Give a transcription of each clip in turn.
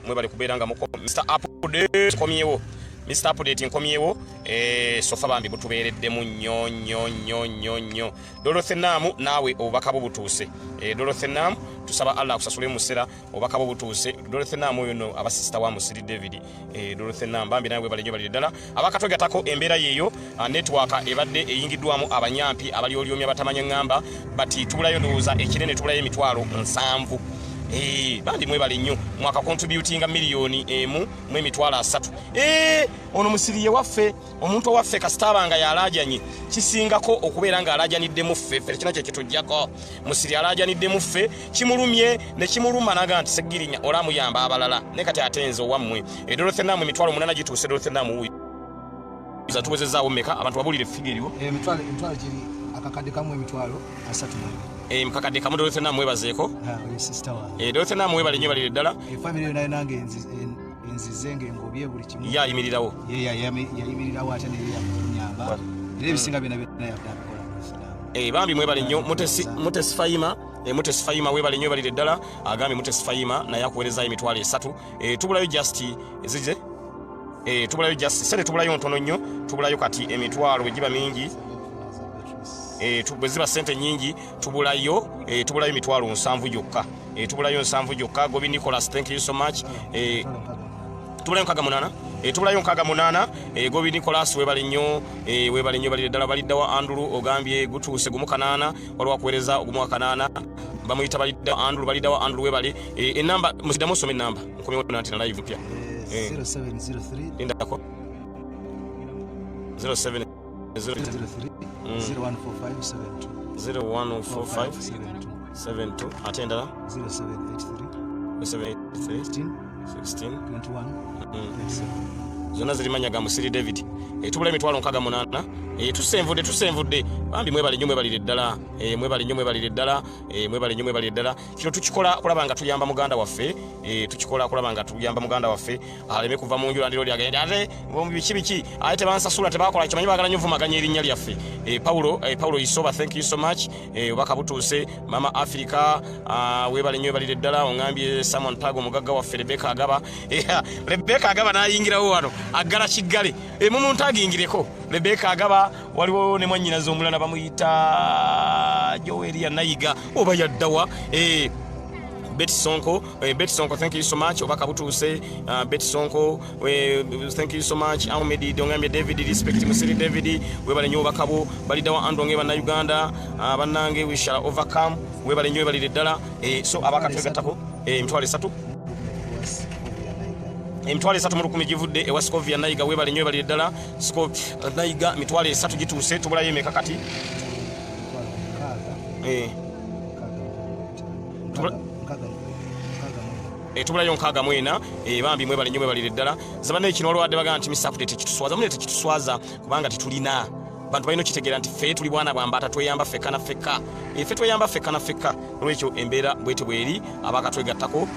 Mwebale kubeera nga muko. Mr Update nkomyewo, Mr Update nkomyewo. So far bambi butubeereddemu nnyo nnyo nnyo nnyo nnyo. Dorothy Naamu, naawe obubaka bwo butuuse. Dorothy Naamu, tusaba Allah akusasule musera, obubaka bwo butuuse. Dorothy Naamu oyo no abasista wa Musiri David. Dorothy Naamu, bambi nawe webale nnyo, balire ddala abakatwegatako. Embeera yeeyo, network ebadde eyingiddwamu abanyampi abalyolyomya batamanya ŋŋamba bati tubulayo, ndowooza ekinene tubulayo 700,000. Bandi mwebale nnyo, mwaka contributinga 1,030,000. Ono Musiri ye waffe, omuntu owaffe kasitaaba nga yalaajanye kisingako okubeera ng'alaajanidde ffe. Ffe kino kye kitujjako. Musiri alaajanidde ffe, kimulumye ne kimuluma naga nti Segirinya olamuyamba abalala, ne kati ate nze owammwe. Dorothy Namu, 800,000 gituuse. Dorothy Namu wuuyo. Tuwezezaawo mmeka? Abantu babuulire figure eriwo. Emitwalo giri akakadde kamu 32,000. Mukakadde kamu. Dorothy Namu mwebazeeko. Oyo sister wange. Dorothy Namu, webale nnyo, balire ddala. Efamily yo nayo nange enzize ng'engobye buli kimu. Ye ayimirirawo. Ye yayimirirawo ate neye yakunyamba, era ebisinga byonna byonna yabikola. Bambi mwebale nnyo. Mutesi Fayima, Mutesi Fayima, webale nnyo, balire ddala. Agambye Mutesi Fayima naye akuweerezaayo 30,000. Tubulayo just zize, tubulayo just sente, tubulayo ntono nnyo, tubulayo kati emitwalo bwe giba mingi, bwe ziba sente nyingi, tubulayo 70,000 gyokka. Tubulayo 70 gyokka. Gobi Nicholas, thank you so much. Tubulayo 68. Tubulayo 68. Gobi Nicholas, webale nnyo, webale nnyo, balire ddala. Baliddawa Andulu, ogambye gutuuse 1 8, waliwo akuweereza 1 8, bamuyita Baliddawa Andulu. Baliddawa Andulu, webale. Enamba musiddamu, osoma enamba, nkomyewo nati na live mpya. 0703. Lindako, 07 03 014572. 0145 72. 72. Ate endala? 0783. 783. 16. 16. 21 37. Zonna ziri manya ga Musiri David. Tubula 68,000. Tusenvudde, tusenvudde. Bambi mwebale nnyo, mwebalire ddala. Mwebale nnyo, mwebalire ddala. Mwebale nnyo, mwebalire ddala. Kino tukikola kulaba nga tuyamba muganda waffe. Tukikola kulaba nga tuyamba muganda waffe aleme kuva mu nju landiro lyagende ate biki biki, ate tebansasula, tebakola kimanyi, baagala nnyo vumaganya erinnya lyaffe. Paulo Isoba, thank you so much. Obaka butuuse. Mama Africa, webale nnyo, webalire ddala. Oŋambye someone tag omugagga waffe Rebeka Agaba. Rebeka Agaba n'ayingirawo wano aggala kiggale. Mumuntagingireko Rebeka Agaba. Waliwo ne mwannyinaze omulala bamuyita Joeria Nayiga oba yaddawa. Bet Sonko, Bet Sonko, thank you so much. Obaka butuuse. Bet Sonko, thank you so much. Ahmed Dongambye David, respect Musiri David, webale nnyo obaka bwo. Baliddawa Andonge, bannayuganda, bannange, we shall overcome. Webale nnyo, webalire ddala. So abaka twegattako, 30,000, 30,000 givudde ewa Scovia Nayiga. Webale nnyo, webalire ddala Scovia Nayiga. 30,000 gituuse. Tubulayo emeka kati? 6,000. 64. Tubulayo 64. Bambi mwebale nnyo, mwebalire ddala. Zabannaye kino olwadde bagamba nti Mr Update tekituswaza mune, tekituswaza kubanga tetulina bantu balina okitegeera nti ffe tuli bwana bwambata, tweyamba ffekka na ffekka. Ffe tweyamba ffekka na ffekka. Olwekyo embeera bwete bweri. Abakatwegattako,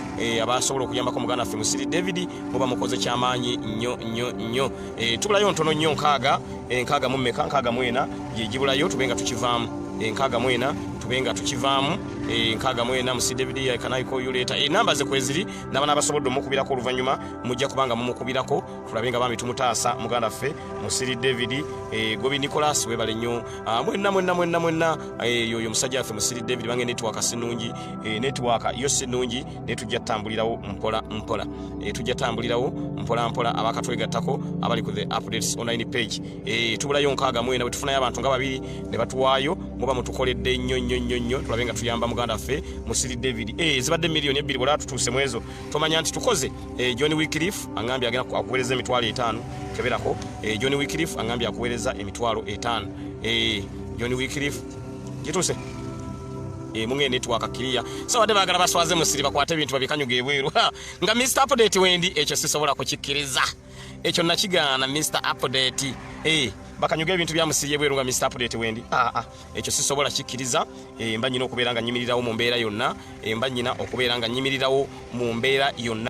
abasobola okuyambako muganda waffe Musiri David, muba mukoze kyamaanyi nnyo nnyo nnyo. Tubulayo ntono nnyo, 60, 60 mu mmeka? 64 gyegibulayo tube nga tukivaamu. 64 tube nga tukivaamu. 64. Musiri David, can I call you later? Enamba ze kweziri, n'abana abasobodde omukubirako oluvannyuma mujja kubanga mumukubirako, tulabe nga bambi tumutaasa muganda ffe Musiri David. Gobi Nicholas, webale nnyo. Mwenna mwenna mwenna mwenna. Yoyo musajja waffe Musiri David. Bange network sinungi, network yo sinungi, naye tujja tutambulirawo mpola mpola. Tujja tutambulirawo mpola mpola. Abakatwegattako abali ku the Updates Online page, tubulayo 64. Bwe tufunayo abantu nga babiri ne batuwaayo, muba mutukoledde nnyo nnyo nnyo nnyo. Tulabe nga tuyamba muganda waffe Musiri David. Zibadde 2 million, bwolaba tutuuse mu ezo tomanya nti tukoze. John Wycliffe angambye agenda akuweereza 50,000. Keberako. John Wycliffe angambye akuweereza 50,000. John Wycliffe, gituuse. Munge network kiriya, so badde baagala baswaze Musiri, bakwate ebintu babikanyuga ebweru. Ha, nga Mr Update wendi, ekyo sisobola kukikkiriza, ekyo nakigaana. Mr Update, bakanyuga ebintu bya Musiri ebweru nga Mr Update wendi, ekyo sisobola kikkiriza. Mba nyina okubeera nga nyimirirawo mu mbeera yonna. Mba nyina okubeera nga nyimirirawo mu mbeera yonna.